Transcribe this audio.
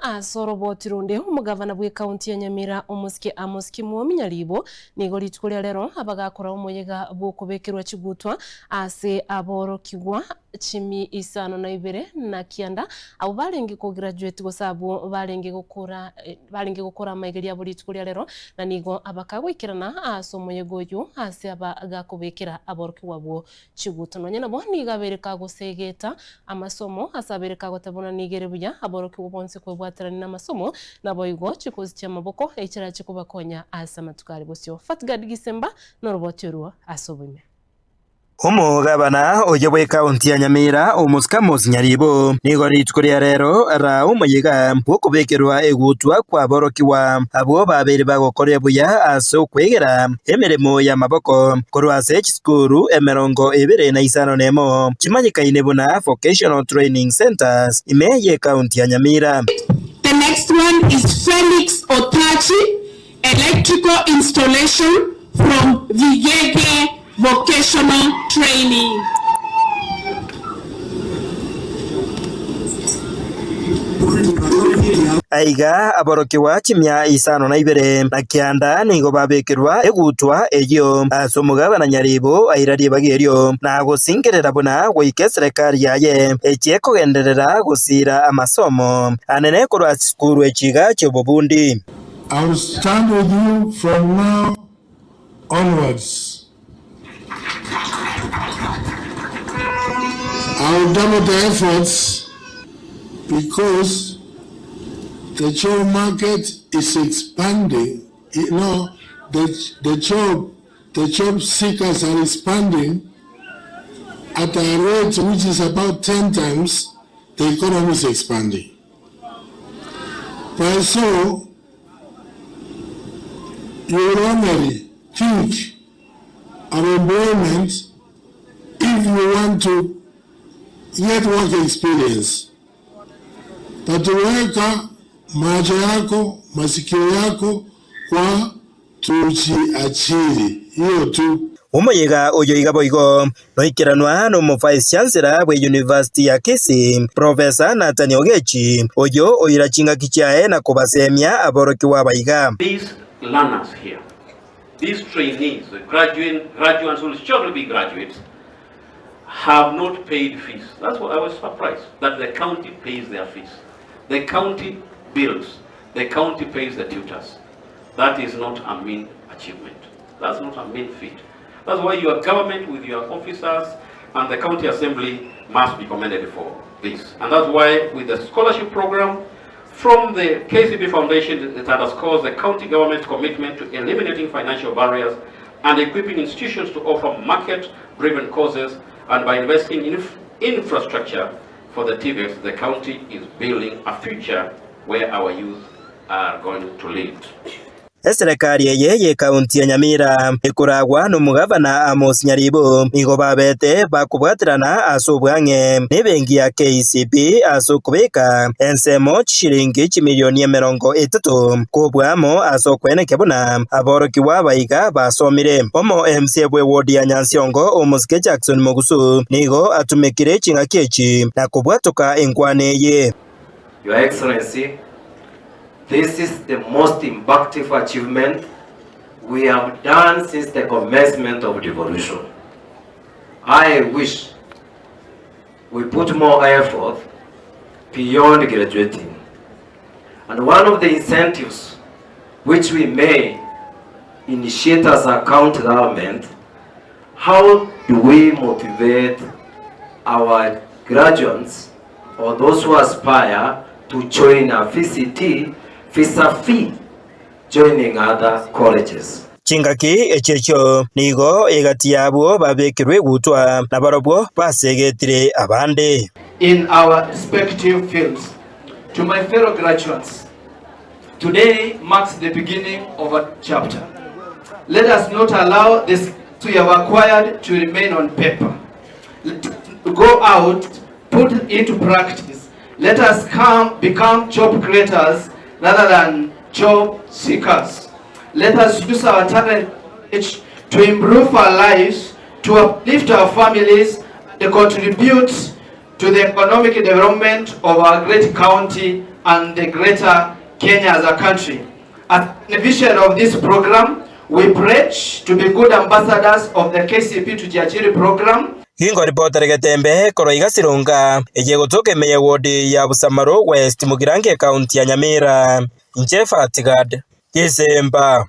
ase oroboti ronde, omogavana bw'ekaunti ya Nyamira omosike Amos Kimwomi Nyaribo nigo rituko ria rero abagakora omoyega bw'okobekerwa chigutwa ase aborokigwa chimi isano na ibere na kianda abwo barenge kograduate gose abwo barenge gokora barenge gokora amaigerio abo rituko ria rero na nigo abakagoikerana ase omoyega oyio ase abagakobekera aborokigwa abwo Chiguto. Nonya nabo nigo abeire kagosegeta amasomo, ase abeire kagoteba buna nigo ere buya aborokigwa bonsi kwebwaterania namasomo, naboigo chikosi chi'amaboko echirache kobakonya ase amatuko are bosio. Fatgard Gisemba noroboti orwo ase oboime. Omogabana oye bw'ekaunti ya Nyamira, Omosike Amos Nyaribo, nigo rituko ria rero araa omoyega bw'okobekerwa egutwa kw'aborokigwa abwo babeire bagokoria buya ase okwegera emeremo y'amaboko korwa ase Chisukuru emerongo ebere na isano nemo chimanyekaine buna Vocational Training Centres ime y'Ekaunti ya Nyamira. The next one is Felix Otachi, Electrical Installation from Vigege Vocational Training. Aiga aborokigwa chimia isano na ibere na kianda nigo babekerwa egutwa eyio ase omogabana nyaribo aira ribaga erio, na gosingerera buna goika eserekari yaye echie kogenderera gosiira amasomo anene korwa ase chisukuru echi iga chi'obobundi. I will stand with you from now onwards. I will double the efforts because the job market is expanding. You know, the, the job, the job seekers are expanding at a rate which is about 10 times the economy is expanding. By so, you will only think of employment if you want to get work experience. But weka macho yako masikio yako kwa tujiajiri, hiyo tu. Omoyega oyo iga boigo Noikeranwa n'omo-vice chancellor bwe University ya Kisii, Professor Nathan Ogechi, oyio oira chingaki chiaye na kobasemia aborokigwa abaiga. These learners here, these trainees, the graduates who will shortly be graduates, have not paid fees. That's why I was surprised that the county pays their fees. The county builds, the county pays the tutors. That is not a mean achievement. That's not a mean feat. That's why your government with your officers and the county assembly must be commended for this. And that's why with the scholarship program from the KCB Foundation, it underscores the county government's commitment to eliminating financial barriers and equipping institutions to offer market-driven courses and by investing in infrastructure for the TVETs, the county is building a future where our youth are going to lead. Eserekari eye y'ekaunti ya Nyamira ekoragwa nomogavana Amos Nyaribo nigo babete bakobwaterana ase obwang'e nebenki ya KCB ase okobeka ensemo chishilingi chimilioni emerongo etato kobwamo ase okwenekia buna aborokigwa abaiga basomire. Omo MCA bwe ward ya Nyansiongo omosike Jackson Mogusu nigo atumekire ching'aki echi na kobwatoka enkwana eye. Your Excellency, This is the most impactful achievement we have done since the commencement of devolution. I wish we put more effort beyond graduating. And one of the incentives which we may initiate as a county government, how do we motivate our graduates or those who aspire to join a VCT vis-a-vis joining other colleges. Chingaki echi'echio nigo egati y'abwo babekirwe egutwa, na barobwo basegetire abande. In our respective fields. To my fellow graduates, today marks the beginning of a chapter. Let us not allow the skills we have acquired to remain on paper. Let us go out, put into practice. Let us come, become job creators rather than job seekers. Let us use our talent to improve our lives, to uplift our families, and contribute to the economic development of our great county. and the greater Kenya as a country. As beneficiary of this program, we pledge to be good ambassadors of the KCP Tujiajiri program. Ginkoripotera Getembe korwa iga Sironga, eye egotoka ime ya ward ya Busamaru West Mugirango ekaunti ya Nyamira. Inche Fatgad Gisemba.